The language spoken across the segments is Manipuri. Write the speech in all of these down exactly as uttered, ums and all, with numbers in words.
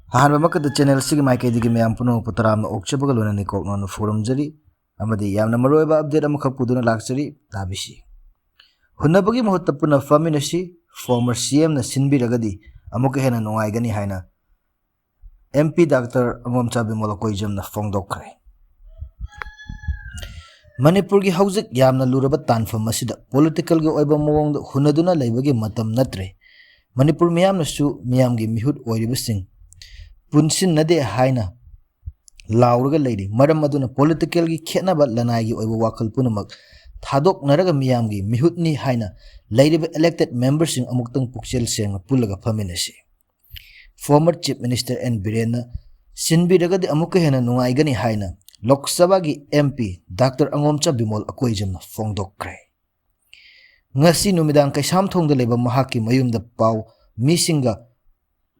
ꯑꯍꯥꯟꯕꯃꯛꯇꯗ channel ꯑꯁꯤꯒꯤ ꯃꯥꯏꯀꯩꯗꯒꯤ ꯃꯌꯥꯝ ꯄꯨꯝꯅꯃꯛꯄꯨ ꯇꯔꯥꯝꯅ ꯑꯣꯛꯆꯕꯒ ꯂꯣꯏꯅꯅ ꯏꯀꯣꯛ ꯅꯧꯅ ꯐꯣꯔꯝꯖꯔꯤ, ꯑꯃꯗꯤ ꯌꯥꯝꯅ ꯃꯔꯨꯑꯣꯏꯕ update ꯑꯃꯈꯛ ꯄꯨꯗꯨꯅ ꯂꯥꯛꯆꯔꯤ꯫ ꯇꯥꯕꯤꯁꯤ꯫ ꯍꯨꯟꯅꯕꯒꯤ ꯃꯍꯨꯠꯇ ꯄꯨꯟꯅ ꯐꯝꯃꯤꯟꯅꯁꯤ, former C M ꯅ ꯁꯤꯟꯕꯤꯔꯒꯗꯤ ꯑꯃꯨꯛꯀ ꯍꯦꯟꯅ ꯅꯨꯡꯉꯥꯏꯒꯅꯤ ꯍꯥꯏꯅ M P Doctor ꯑꯉꯣꯝꯆꯥ ꯕꯤꯃꯣꯜ ꯑꯀꯣꯏꯖꯝꯅ ꯐꯣꯡꯗꯣꯛꯈ꯭ꯔꯦ꯫ ꯃꯅꯤꯄꯨꯔꯒꯤ ꯍꯧꯖꯤꯛ ꯌꯥꯝꯅ ꯂꯨꯔꯕ ꯇꯥꯟꯐꯝ ꯑꯁꯤꯗ politicalꯒꯤ ꯑꯣꯏꯕ ꯃꯑꯣꯡꯗ ꯍꯨꯟꯅꯗꯨꯅ ꯂꯩꯕꯒꯤ ꯃꯇꯝ ꯅꯠꯇ꯭ꯔꯦ꯫ ꯃꯅꯤꯄꯨꯔ ꯃꯤꯌꯥꯝꯅꯁꯨ ꯃꯤꯌꯥꯝꯒꯤ ꯃꯤꯍꯨꯠ ꯑꯣꯏꯔꯤꯕꯁꯤꯡ ꯄꯨꯟꯁꯤꯟꯅꯗꯦ ꯍꯥꯏꯅ ꯂꯥꯎꯔꯒ ꯂꯩꯔꯤ꯫ ꯃꯔꯝ ꯑꯗꯨꯅ politicalꯒꯤ ꯈꯦꯠꯅꯕ, ꯂꯅꯥꯏꯒꯤ ꯑꯣꯏꯕ ꯋꯥꯈꯜ ꯄꯨꯝꯅꯃꯛ ꯊꯥꯗꯣꯛꯅꯔꯒ ꯃꯤꯌꯥꯝꯒꯤ ꯃꯤꯍꯨꯠꯅꯤ ꯍꯥꯏꯅ ꯂꯩꯔꯤꯕ elected memberꯁꯤꯡ ꯑꯃꯨꯛꯇꯪ ꯄꯨꯛꯆꯦꯜ ꯁꯦꯡꯅ ꯄꯨꯜꯂꯒ ꯐꯝꯃꯤꯟꯅꯁꯤ꯫ Former Chief Minister N ꯕꯤꯔꯦꯟꯅ ꯁꯤꯟꯕꯤꯔꯒꯗꯤ ꯑꯃꯨꯛꯀ ꯍꯦꯟꯅ ꯅꯨꯡꯉꯥꯏꯒꯅꯤ ꯍꯥꯏꯅ ꯂꯣꯛ ꯁꯚꯥꯒꯤ M P Doctor ꯑꯉꯣꯝꯆꯥ ꯕꯤꯃꯣꯜ ꯑꯀꯣꯏꯖꯝꯅ ꯐꯣꯡꯗꯣꯛꯈ꯭ꯔꯦ꯫ ꯉꯁꯤ ꯅꯨꯃꯤꯗꯥꯡ ꯀꯩꯁꯥꯝꯊꯣꯡꯗ ꯂꯩꯕ ꯃꯍꯥꯛꯀꯤ ꯃꯌꯨꯝꯗ ꯄꯥꯎ ꯃꯤꯁꯤꯡꯒ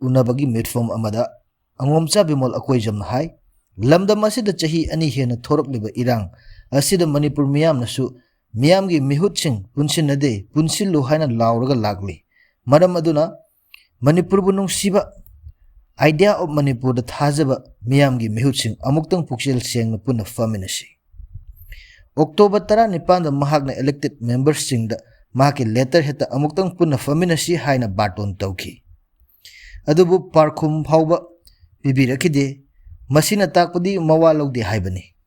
ꯎꯅꯕꯒꯤ ꯃꯤꯠꯐꯝ ꯑꯃꯗ ꯑꯉꯣꯝꯆꯥ ꯕꯤꯃꯣꯜ ꯑꯀꯣꯏꯖꯝꯅ ꯍꯥꯏ, ꯂꯝꯗꯝ ꯑꯁꯤꯗ ꯆꯍꯤ ꯑꯅꯤ ꯍꯦꯟꯅ ꯊꯣꯔꯛꯂꯤꯕ ꯏꯔꯥꯡ ꯑꯁꯤꯗ ꯃꯅꯤꯄꯨꯔ ꯃꯤꯌꯥꯝꯅꯁꯨ ꯃꯤꯌꯥꯝꯒꯤ ꯃꯤꯍꯨꯠꯁꯤꯡ ꯄꯨꯟꯁꯤꯟꯅꯗꯦ, ꯄꯨꯟꯁꯤꯜꯂꯨ ꯍꯥꯏꯅ ꯂꯥꯎꯔꯒ ꯂꯥꯛꯂꯤ꯫ ꯃꯔꯝ ꯑꯗꯨꯅ ꯃꯅꯤꯄꯨꯔꯕꯨ ꯅꯨꯡꯁꯤꯕ, Idea of ꯃꯅꯤꯄꯨꯔꯗ ꯊꯥꯖꯕ ꯃꯤꯌꯥꯝꯒꯤ ꯃꯤꯍꯨꯠꯁꯤꯡ ꯑꯃꯨꯛꯇꯪ ꯄꯨꯛꯆꯦꯜ ꯁꯦꯡꯅ ꯄꯨꯟꯅ ꯐꯝꯃꯤꯟꯅꯁꯤ꯫ ꯑꯣꯛꯇꯣꯕꯔ ꯇꯔꯥꯅꯤꯄꯥꯟꯗ ꯃꯍꯥꯛꯅ elected memberꯁꯤꯡꯗ ꯃꯍꯥꯛꯀꯤ letterheadꯇ ꯑꯃꯨꯛꯇꯪ ꯄꯨꯟꯅ ꯐꯝꯃꯤꯟꯅꯁꯤ ꯍꯥꯏꯅ ꯕꯥꯔꯇꯣꯟ ꯇꯧꯈꯤ꯫ ꯑꯗꯨꯕꯨ ꯄꯥꯎꯈꯨꯝ ꯐꯥꯎꯕ ꯄꯤꯕꯤꯔꯛꯈꯤꯗꯦ꯫ ꯃꯁꯤꯅ ꯇꯥꯛꯄꯗꯤ ꯃꯋꯥ ꯂꯧꯗꯦ ꯍꯥꯏꯕꯅꯤ꯫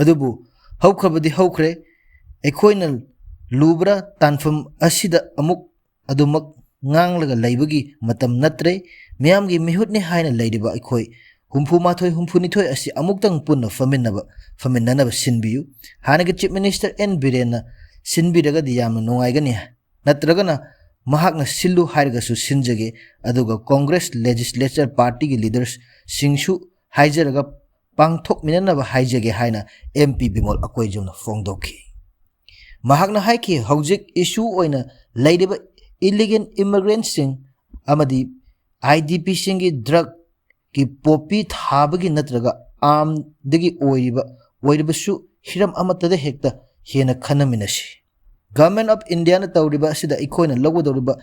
ꯑꯗꯨꯕꯨ ꯍꯧꯈ꯭ꯔꯕꯗꯤ ꯍꯧꯈ꯭ꯔꯦ꯫ ꯑꯩꯈꯣꯏꯅ ꯂꯨꯕ꯭ꯔꯥ ꯇꯥꯟꯐꯝ ꯑꯁꯤꯗ ꯑꯃꯨꯛ ꯑꯗꯨꯃꯛ ꯉꯥꯡꯂꯒ ꯂꯩꯕꯒꯤ ꯃꯇꯝ ꯅꯠꯇ꯭ꯔꯦ꯫ ꯃꯤꯌꯥꯝꯒꯤ ꯃꯤꯍꯨꯠꯅꯤ ꯍꯥꯏꯅ ꯂꯩꯔꯤꯕ ꯑꯩꯈꯣꯏ ꯍꯨꯝꯐꯨ ꯃꯥꯊꯣꯏ, ꯍꯨꯝꯐꯨ ꯅꯤꯊꯣꯏ ꯑꯁꯤ ꯑꯃꯨꯛꯇꯪ ꯄꯨꯟꯅ ꯐꯝꯃꯤꯟꯅꯕ, ꯐꯝꯃꯤꯟꯅꯅꯕ ꯁꯤꯟꯕꯤꯌꯨ꯫ ꯍꯥꯟꯅꯒꯤ Chief Minister N ꯕꯤꯔꯦꯟꯅ ꯁꯤꯟꯕꯤꯔꯒꯗꯤ ꯌꯥꯝꯅ ꯅꯨꯡꯉꯥꯏꯒꯅꯤ, ꯅꯠꯇ꯭ꯔꯒꯅ ꯃꯍꯥꯛꯅ ꯁꯤꯜꯂꯨ ꯍꯥꯏꯔꯒꯁꯨ ꯁꯤꯟꯖꯒꯦ, ꯑꯗꯨꯒ Congress Legislature Partyꯒꯤ leadersꯁꯤꯡꯁꯨ ꯍꯥꯏꯖꯔꯒ ꯄꯥꯡꯊꯣꯛꯃꯤꯟꯅꯅꯕ ꯍꯥꯏꯖꯒꯦ ꯍꯥꯏꯅ M P ꯕꯤꯃꯣꯜ ꯑꯀꯣꯏꯖꯝꯅ ꯐꯣꯡꯗꯣꯛꯈꯤ꯫ ꯃꯍꯥꯛꯅ ꯍꯥꯏꯈꯤ, ꯍꯧꯖꯤꯛ issue ꯑꯣꯏꯅ ꯂꯩꯔꯤꯕ illegal immigrantꯁꯤꯡ ꯑꯃꯗꯤ I D Pꯁꯤꯡꯒꯤ drugꯀꯤ poppy ꯊꯥꯕꯒꯤ ꯅꯠꯇ꯭ꯔꯒ armꯗꯒꯤ ꯑꯣꯏꯔꯤꯕ, ꯑꯣꯏꯔꯕꯁꯨ ꯍꯤꯔꯝ ꯑꯃꯠꯇꯗ ꯍꯦꯛꯇ ꯍꯦꯟꯅ ꯈꯟꯅꯃꯤꯟꯅꯁꯤ꯫ Government of Indiaꯅ ꯇꯧꯔꯤꯕ ꯑꯁꯤꯗ ꯑꯩꯈꯣꯏꯅ ꯂꯧꯒꯗꯧꯔꯤꯕ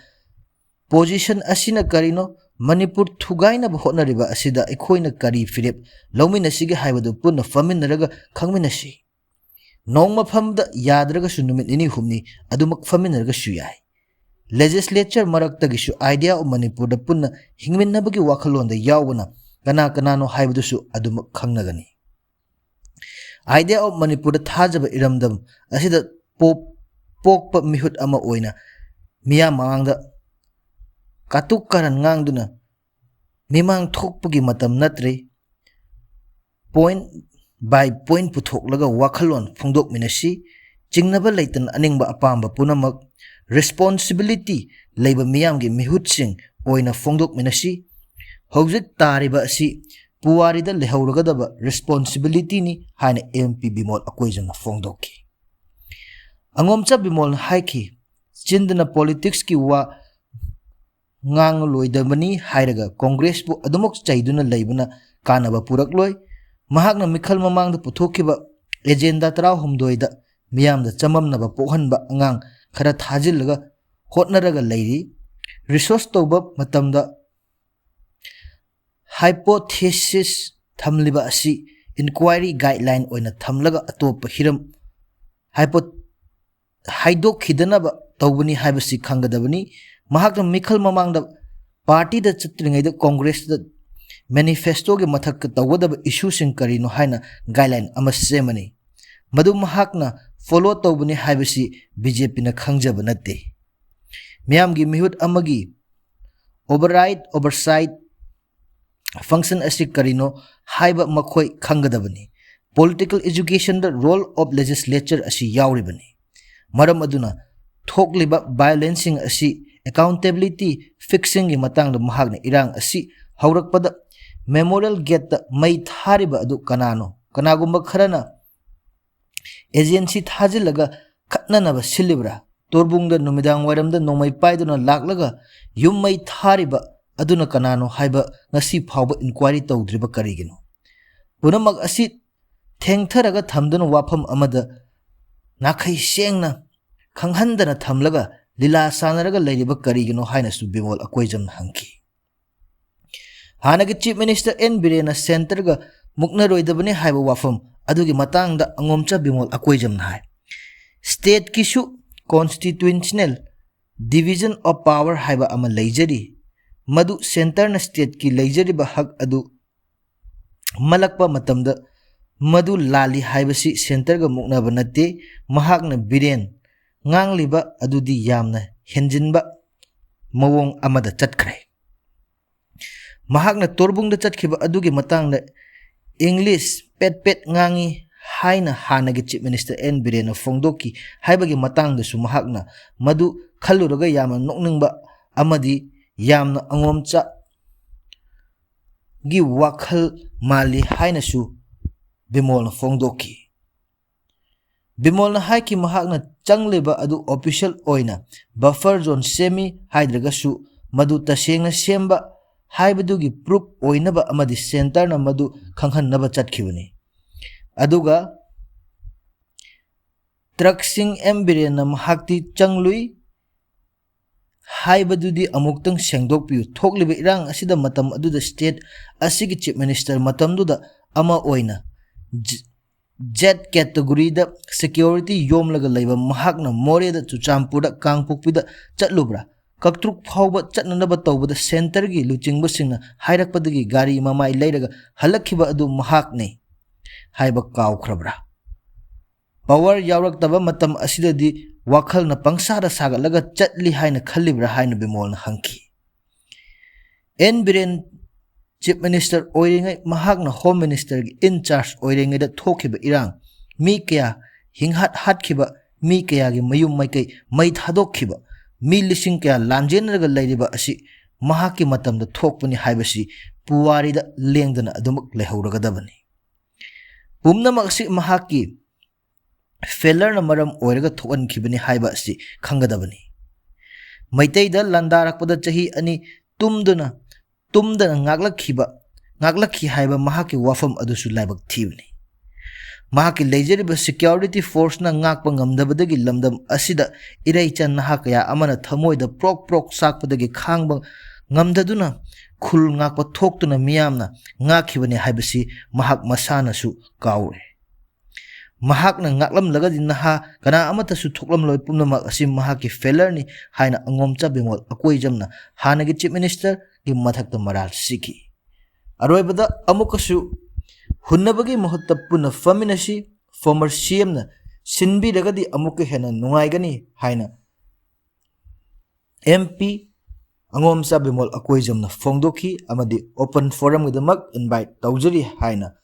position ꯑꯁꯤꯅ ꯀꯔꯤꯅꯣ? ꯃꯅꯤꯄꯨꯔ ꯊꯨꯒꯥꯏꯅꯕ ꯍꯣꯠꯅꯔꯤꯕ ꯑꯁꯤꯗ ꯑꯩꯈꯣꯏꯅ ꯀꯔꯤ ꯐꯤꯔꯦꯞ ꯂꯧꯃꯤꯟꯅꯁꯤꯒꯦ ꯍꯥꯏꯕꯗꯨ ꯄꯨꯟꯅ ꯐꯝꯃꯤꯟꯅꯔꯒ ꯈꯪꯃꯤꯟꯅꯁꯤ꯫ ꯅꯣꯡꯃ ꯐꯝꯕꯗ ꯌꯥꯗ꯭ꯔꯒꯁꯨ ꯅꯨꯃꯤꯠ ꯅꯤꯅꯤ ꯍꯨꯝꯅꯤ ꯑꯗꯨꯃꯛ ꯐꯝꯃꯤꯟꯅꯔꯒꯁꯨ ꯌꯥꯏ꯫ ꯂꯦꯖꯤꯁꯂꯦꯆꯔ ꯃꯔꯛꯇꯒꯤꯁꯨ Idea of ꯃꯅꯤꯄꯨꯔꯗ ꯄꯨꯟꯅ ꯍꯤꯡꯃꯤꯟꯅꯕꯒꯤ ꯋꯥꯈꯜꯂꯣꯟꯗ ꯌꯥꯎꯕꯅ ꯀꯅꯥ ꯀꯅꯥꯅꯣ ꯍꯥꯏꯕꯗꯨꯁꯨ ꯑꯗꯨꯃꯛ ꯈꯪꯅꯒꯅꯤ꯫ Idea of ꯃꯅꯤꯄꯨꯔꯗ ꯊꯥꯖꯕ ꯏꯔꯝꯗꯝ ꯑꯁꯤꯗ ꯄꯣꯞ-, ꯄꯣꯛꯄ ꯃꯤꯍꯨꯠ ꯑꯃ ꯑꯣꯏꯅ ꯃꯤꯌꯥꯝ ꯃꯃꯥꯡꯗ ꯀꯥꯇꯨꯛ ꯀꯥꯔꯟ ꯉꯥꯡꯗꯨꯅ ꯃꯤꯃꯥꯡ ꯊꯣꯛꯄꯒꯤ ꯃꯇꯝ ꯅꯠꯇ꯭ꯔꯦ꯫ Point by point ꯄꯨꯊꯣꯛꯂꯒ ꯋꯥꯈꯜꯂꯣꯟ ꯐꯣꯡꯗꯣꯛꯃꯤꯟꯅꯁꯤ꯫ ꯆꯤꯡꯅꯕ ꯂꯩꯇꯅ ꯑꯅꯤꯡꯕ ꯑꯄꯥꯝꯕ ꯄꯨꯝꯅꯃꯛ responsibility ꯂꯩꯕ ꯃꯤꯌꯥꯝꯒꯤ ꯃꯤꯍꯨꯠꯁꯤꯡ ꯑꯣꯏꯅ ꯐꯣꯡꯗꯣꯛꯃꯤꯟꯅꯁꯤ꯫ ꯍꯧꯖꯤꯛ ꯇꯥꯔꯤꯕ ꯑꯁꯤ ꯄꯨꯋꯥꯔꯤꯗ ꯂꯩꯍꯧꯔꯒꯗꯕ responsibilityꯅꯤ ꯍꯥꯏꯅ M P ꯕꯤꯃꯣꯜ ꯑꯀꯣꯏꯖꯝꯅ ꯐꯣꯡꯗꯣꯛꯈꯤ꯫ ꯑꯉꯣꯝꯆꯥ ꯕꯤꯃꯣꯜꯅ ꯍꯥꯏꯈꯤ, ꯆꯤꯟꯗꯅ politicsꯀꯤ ꯋꯥ ꯉꯥꯡꯂꯣꯏꯗꯕꯅꯤ ꯍꯥꯏꯔꯒ ꯀꯣꯡꯒ꯭ꯔꯦꯁꯄꯨ ꯑꯗꯨꯃꯛ ꯆꯩꯗꯨꯅ ꯂꯩꯕꯅ ꯀꯥꯟꯅꯕ ꯄꯨꯔꯛꯂꯣꯏ꯫ ꯃꯍꯥꯛꯅ ꯃꯤꯈꯜ ꯃꯃꯥꯡꯗ ꯄꯨꯊꯣꯛꯈꯤꯕ agenda ꯇꯔꯥꯍꯨꯝꯗꯣꯏꯗ ꯃꯤꯌꯥꯝꯗ ꯆꯃꯝꯅꯕ ꯄꯣꯛꯍꯟꯕ ꯑꯉꯥꯡ ꯈꯔ ꯊꯥꯖꯤꯜꯂꯒ ꯍꯣꯠꯅꯔꯒ ꯂꯩꯔꯤ꯫ Research ꯇꯧꯕ ꯃꯇꯝꯗ hypothesis ꯊꯝꯂꯤꯕ ꯑꯁꯤ inquiry guideline ꯑꯣꯏꯅ ꯊꯝꯂꯒ ꯑꯇꯣꯞꯄ ꯍꯤꯔꯝ hypo-, ꯍꯥꯏꯗꯣꯛꯈꯤꯗꯅꯕ ꯇꯧꯕꯅꯤ ꯍꯥꯏꯕꯁꯤ ꯈꯪꯒꯗꯕꯅꯤ꯫ ꯃꯍꯥꯛꯅ ꯃꯤꯈꯜ ꯃꯃꯥꯡꯗ partyꯗ ꯆꯠꯇ꯭ꯔꯤꯉꯩꯗ ꯀꯣꯡꯒ꯭ꯔꯦꯁꯇ manifestoꯒꯤ ꯃꯊꯛꯇ ꯇꯧꯒꯗꯕ issueꯁꯤꯡ ꯀꯔꯤꯅꯣ ꯍꯥꯏꯅ guideline ꯑꯃ ꯁꯦꯝꯃꯅꯤ꯫ ꯃꯗꯨ ꯃꯍꯥꯛꯅ follow ꯇꯧꯕꯅꯤ ꯍꯥꯏꯕꯁꯤ BJPꯅ ꯈꯪꯖꯕ ꯅꯠꯇꯦ꯫ ꯃꯤꯌꯥꯝꯒꯤ ꯃꯤꯍꯨꯠ ꯑꯃꯒꯤ override, oversight function ꯑꯁꯤ ꯀꯔꯤꯅꯣ ꯍꯥꯏꯕ ꯃꯈꯣꯏ ꯈꯪꯒꯗꯕꯅꯤ꯫ Political educationꯗ role of legislature ꯑꯁꯤ ꯌꯥꯎꯔꯤꯕꯅꯤ꯫ ꯃꯔꯝ ꯑꯗꯨꯅ ꯊꯣꯛꯂꯤꯕ violenceꯁꯤꯡ ꯑꯁꯤ accountability fixingꯒꯤ ꯃꯇꯥꯡꯗ ꯃꯍꯥꯛꯅ ꯏꯔꯥꯡ ꯑꯁꯤ ꯍꯧꯔꯛꯄꯗ memorial gateꯇ ꯃꯩ ꯊꯥꯔꯤꯕ ꯑꯗꯨ ꯀꯅꯥꯅꯣ? ꯀꯅꯥꯒꯨꯝꯕ ꯈꯔꯅ agency ꯊꯥꯖꯤꯜꯂꯒ ꯈꯠꯅꯅꯕ ꯁꯤꯜꯂꯤꯕ꯭ꯔꯥ? ꯇꯣꯔꯕꯨꯡꯗ ꯅꯨꯃꯤꯗꯥꯡ ꯋꯥꯏꯔꯝꯗ ꯅꯣꯡꯃꯩ ꯄꯥꯏꯗꯨꯅ ꯂꯥꯛꯂꯒ ꯌꯨꯝ ꯃꯩ ꯊꯥꯔꯤꯕ ꯑꯗꯨꯅ ꯀꯅꯥꯅꯣ ꯍꯥꯏꯕ ꯉꯁꯤ ꯐꯥꯎꯕ inquiry ꯇꯧꯗ꯭ꯔꯤꯕ ꯀꯔꯤꯒꯤꯅꯣ? ꯄꯨꯝꯅꯃꯛ ꯑꯁꯤ ꯊꯦꯡꯊꯔꯒ ꯊꯝꯗꯨꯅ ꯋꯥꯐꯝ ꯑꯃꯗ ꯅꯥꯈꯩ ꯁꯦꯡꯅ ꯈꯪꯍꯟꯗꯅ ꯊꯝꯂꯒ ꯂꯤꯂꯥ ꯁꯥꯟꯅꯔꯒ ꯂꯩꯔꯤꯕ ꯀꯔꯤꯒꯤꯅꯣ ꯍꯥꯏꯅꯁꯨ ꯕꯤꯃꯣꯜ ꯑꯀꯣꯏꯖꯝꯅ ꯍꯪꯈꯤ꯫ ꯍꯥꯟꯅꯒꯤ Chief Minister N ꯕꯤꯔꯦꯟꯅ centreꯒ ꯃꯨꯛꯅꯔꯣꯏꯗꯕꯅꯤ ꯍꯥꯏꯕ ꯋꯥꯐꯝ ꯑꯗꯨꯒꯤ ꯃꯇꯥꯡꯗ ꯑꯉꯣꯝꯆꯥ ꯕꯤꯃꯣꯜ ꯑꯀꯣꯏꯖꯝꯅ ꯍꯥꯏ, stateꯀꯤꯁꯨ constitutional division of power ꯍꯥꯏꯕ ꯑꯃ ꯂꯩꯖꯔꯤ꯫ ꯃꯗꯨ centreꯅ stateꯀꯤ ꯂꯩꯖꯔꯤꯕ ꯍꯛ ꯑꯗꯨ ꯃꯜꯂꯛꯄ ꯃꯇꯝꯗ ꯃꯗꯨ ꯂꯥꯜꯂꯤ ꯍꯥꯏꯕꯁꯤ centreꯒ ꯃꯨꯛꯅꯕ ꯅꯠꯇꯦ꯫ ꯃꯍꯥꯛꯅ ꯕꯤꯔꯦꯟ ꯉꯥꯡꯂꯤꯕ ꯑꯗꯨꯗꯤ ꯌꯥꯝꯅ ꯍꯦꯟꯖꯤꯟꯕ ꯃꯑꯣꯡ ꯑꯃꯗ ꯆꯠꯈ꯭ꯔꯦ꯫ ꯃꯍꯥꯛꯅ ꯇꯣꯔꯕꯨꯡꯗ ꯆꯠꯈꯤꯕ ꯑꯗꯨꯒꯤ ꯃꯇꯥꯡꯗ English ꯄꯦꯠ ꯄꯦꯠ ꯉꯥꯡꯏ ꯍꯥꯏꯅ ꯍꯥꯟꯅꯒꯤ Chief Minister N ꯕꯤꯔꯦꯟꯅ ꯐꯣꯡꯗꯣꯛꯈꯤ ꯍꯥꯏꯕꯒꯤ ꯃꯇꯥꯡꯗꯁꯨ ꯃꯍꯥꯛꯅ ꯃꯗꯨ ꯈꯜꯂꯨꯔꯒ ꯌꯥꯝꯅ ꯅꯣꯛꯅꯤꯡꯕ ꯑꯃꯗꯤ ꯌꯥꯝꯅ ꯑꯉꯣꯝꯆꯥꯒꯤ ꯋꯥꯈꯜ ꯃꯥꯜꯂꯤ ꯍꯥꯏꯅꯁꯨ ꯕꯤꯃꯣꯜꯅ ꯐꯣꯡꯗꯣꯛꯈꯤ꯫ ꯕꯤꯃꯣꯜꯅ ꯍꯥꯏꯈꯤ, ꯃꯍꯥꯛꯅ ꯆꯪꯂꯤꯕ ꯑꯗꯨ official ꯑꯣꯏꯅ buffer zone ꯁꯦꯝꯃꯤ ꯍꯥꯏꯗ꯭ꯔꯒꯁꯨ, ꯃꯗꯨ ꯇꯁꯦꯡꯅ ꯁꯦꯝꯕ ꯍꯥꯏꯕꯗꯨꯒꯤ proof ꯑꯣꯏꯅꯕ ꯑꯃꯗꯤ centreꯅ ꯃꯗꯨ ꯈꯪꯍꯟꯅꯕ ꯆꯠꯈꯤꯕꯅꯤ꯫ ꯑꯗꯨꯒ ꯇ꯭ꯔꯛ ꯁꯤꯡ M ꯕꯤꯔꯦꯟꯅ ꯃꯍꯥꯛꯇꯤ ꯆꯪꯂꯨꯏ ꯍꯥꯏꯕꯗꯨꯗꯤ ꯑꯃꯨꯛꯇꯪ ꯁꯦꯡꯗꯣꯛꯄꯤꯌꯨ꯫ ꯊꯣꯛꯂꯤꯕ ꯏꯔꯥꯡ ꯑꯁꯤꯗ ꯃꯇꯝ ꯑꯗꯨꯗ state ꯑꯁꯤꯒꯤ Chief Minister ꯃꯇꯝꯗꯨꯗ ꯑꯃ ꯑꯣꯏꯅ ꯖ-, Z categoryꯗ security ꯌꯣꯝꯂꯒ ꯂꯩꯕ ꯃꯍꯥꯛꯅ ꯃꯣꯔꯦꯗ, ꯆꯨꯔꯆꯥꯟꯄꯨꯔꯗ, ꯀꯥꯡꯄꯣꯛꯄꯤꯗ ꯆꯠꯂꯨꯕ꯭ꯔꯥ? ꯀꯛꯇ꯭ꯔꯨꯛ ꯐꯥꯎꯕ ꯆꯠꯅꯅꯕ ꯇꯧꯕꯗ centreꯒꯤ ꯂꯨꯆꯤꯡꯕꯁꯤꯡꯅ ꯍꯥꯏꯔꯛꯄꯗꯒꯤ ꯒꯥꯔꯤ ꯃꯃꯥꯏ ꯂꯩꯔꯒ ꯍꯜꯂꯛꯈꯤꯕ ꯑꯗꯨ ꯃꯍꯥꯛꯅꯤ ꯍꯥꯏꯕ ꯀꯥꯎꯈ꯭ꯔꯕ꯭ꯔꯥ? Power ꯌꯥꯎꯔꯛꯇꯕ ꯃꯇꯝ ꯑꯁꯤꯗꯗꯤ ꯋꯥꯈꯜꯅ ꯄꯪꯁꯥꯗ ꯁꯥꯒꯠꯂꯒ ꯆꯠꯂꯤ ꯍꯥꯏꯅ ꯈꯜꯂꯤꯕ꯭ꯔꯥ ꯍꯥꯏꯅ ꯕꯤꯃꯣꯜꯅ ꯍꯪꯈꯤ꯫ N ꯕꯤꯔꯦꯟ Chief Minister ꯑꯣꯏꯔꯤꯉꯩ, ꯃꯍꯥꯛꯅ Home Ministerꯒꯤ in charge ꯑꯣꯏꯔꯤꯉꯩꯗ ꯊꯣꯛꯈꯤꯕ ꯏꯔꯥꯡ, ꯃꯤ ꯀꯌꯥ ꯍꯤꯡꯍꯥꯠ ꯍꯥꯠꯈꯤꯕ, ꯃꯤ ꯀꯌꯥꯒꯤ ꯃꯌꯨꯝ ꯃꯩꯀꯩ ꯃꯩ ꯊꯥꯗꯣꯛꯈꯤꯕ, ꯃꯤ ꯂꯤꯁꯤꯡ ꯀꯌꯥ ꯂꯥꯟꯖꯦꯟꯅꯔꯒ ꯂꯩꯔꯤꯕ ꯑꯁꯤ ꯃꯍꯥꯛꯀꯤ ꯃꯇꯝꯗ ꯊꯣꯛꯄꯅꯤ ꯍꯥꯏꯕꯁꯤ ꯄꯨꯋꯥꯔꯤꯗ ꯂꯦꯡꯗꯅ ꯑꯗꯨꯃꯛ ꯂꯩꯍꯧꯔꯒꯗꯕꯅꯤ꯫ ꯄꯨꯝꯅꯃꯛ ꯑꯁꯤ ꯃꯍꯥꯛꯀꯤ failureꯅ ꯃꯔꯝ ꯑꯣꯏꯔꯒ ꯊꯣꯛꯍꯟꯈꯤꯕꯅꯤ ꯍꯥꯏꯕ ꯑꯁꯤ ꯈꯪꯒꯗꯕꯅꯤ꯫ ꯃꯩꯇꯩꯗ ꯂꯥꯟꯗꯥꯔꯛꯄꯗ ꯆꯍꯤ ꯑꯅꯤ ꯇꯨꯝꯗꯨꯅ, ꯇꯨꯝꯗꯅ ꯉꯥꯛꯂꯛꯈꯤꯕ, ꯉꯥꯛꯂꯛꯈꯤ ꯍꯥꯏꯕ ꯃꯍꯥꯛꯀꯤ ꯋꯥꯐꯝ ꯑꯗꯨꯁꯨ ꯂꯥꯏꯕꯛ ꯊꯤꯕꯅꯤ꯫ ꯃꯍꯥꯛꯀꯤ ꯂꯩꯖꯔꯤꯕ security forceꯅ ꯉꯥꯛꯄ ꯉꯝꯗꯕꯗꯒꯤ ꯂꯝꯗꯝ ꯑꯁꯤꯗ ꯏꯔꯩꯆꯟ ꯅꯍꯥ ꯀꯌꯥ ꯑꯃꯅ ꯊꯃꯣꯏꯗ ꯄ꯭ꯔꯣꯛ ꯄ꯭ꯔꯣꯛ ꯆꯥꯛꯄꯗꯒꯤ ꯈꯥꯡꯕ ꯉꯝꯗꯗꯨꯅ ꯈꯨꯜ ꯉꯥꯛꯄ ꯊꯣꯛꯇꯨꯅ ꯃꯤꯌꯥꯝꯅ ꯉꯥꯛꯈꯤꯕꯅꯤ ꯍꯥꯏꯕꯁꯤ ꯃꯍꯥꯛ ꯃꯁꯥꯅꯁꯨ ꯀꯥꯎꯔꯦ꯫ ꯃꯍꯥꯛꯅ ꯉꯥꯛꯂꯝꯂꯒꯗꯤ ꯅꯍꯥ ꯀꯅꯥ ꯑꯃꯠꯇꯁꯨ ꯊꯣꯛꯂꯝꯂꯣꯏ꯫ ꯄꯨꯝꯅꯃꯛ ꯑꯁꯤ ꯃꯍꯥꯛꯀꯤ failure ꯅꯤ ꯍꯥꯏꯅ ꯑꯉꯣꯝꯆꯥ ꯕꯤꯃꯣꯜ ꯑꯀꯣꯏꯖꯝꯅ ꯍꯥꯟꯅꯒꯤ Chief Minister ꯒꯤ ꯃꯊꯛꯇ ꯃꯔꯥꯜ ꯁꯤꯈꯤ꯫ ꯑꯔꯣꯏꯕꯗ ꯑꯃꯨꯛꯀꯁꯨ ꯍꯨꯟꯅꯕꯒꯤ ꯃꯍꯨꯠꯇ ꯄꯨꯟꯅ ꯐꯝꯃꯤꯟꯅꯁꯤ, former C M ꯅ ꯁꯤꯟꯕꯤꯔꯒꯗꯤ ꯑꯃꯨꯛꯀ ꯍꯦꯟꯅ ꯅꯨꯡꯉꯥꯏꯒꯅꯤ ꯍꯥꯏꯅ M P ꯑꯉꯣꯝꯆꯥ ꯕꯤꯃꯣꯜ ꯑꯀꯣꯏꯖꯝꯅ ꯐꯣꯡꯗꯣꯛꯈꯤ ꯑꯃꯗꯤ open forum ꯒꯤꯗꯃꯛ invite ꯇꯧꯖꯔꯤ ꯍꯥꯏꯅ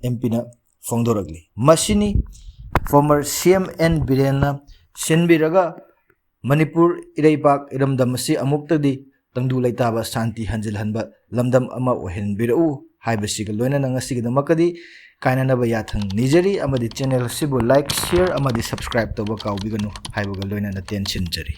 M P ꯅ ꯐꯣꯡꯗꯣꯔꯛꯂꯤ꯫ ꯃꯁꯤꯅꯤ former C M N ꯕꯤꯔꯦꯟꯅ ꯁꯤꯟꯕꯤꯔꯒ ꯃꯅꯤꯄꯨꯔ ꯏꯔꯩꯄꯥꯛ ꯏꯔꯝꯗꯝ ꯑꯁꯤ ꯑꯃꯨꯛꯇꯗꯤ ꯇꯪꯗꯨ ꯂꯩꯇꯥꯕ ꯁꯥꯟꯇꯤ ꯍꯟꯖꯤꯜꯍꯟꯕ ꯂꯝꯗꯝ ꯑꯃ ꯑꯣꯏꯍꯟꯕꯤꯔꯛꯎ ꯍꯥꯏꯕꯁꯤꯒ ꯂꯣꯏꯅꯅ ꯉꯁꯤꯒꯤꯗꯃꯛꯇꯗꯤ ꯀꯥꯏꯅꯅꯕ ꯌꯥꯊꯪ ꯅꯤꯖꯔꯤ ꯑꯃꯗꯤ channel ꯑꯁꯤꯕꯨ like, share ꯑꯃꯗꯤ subscribe ꯇꯧꯕ ꯀꯥꯎꯕꯤꯒꯅꯨ ꯍꯥꯏꯕꯒ ꯂꯣꯏꯅꯅ ꯇꯦꯟꯁꯤꯟꯖꯔꯤ꯫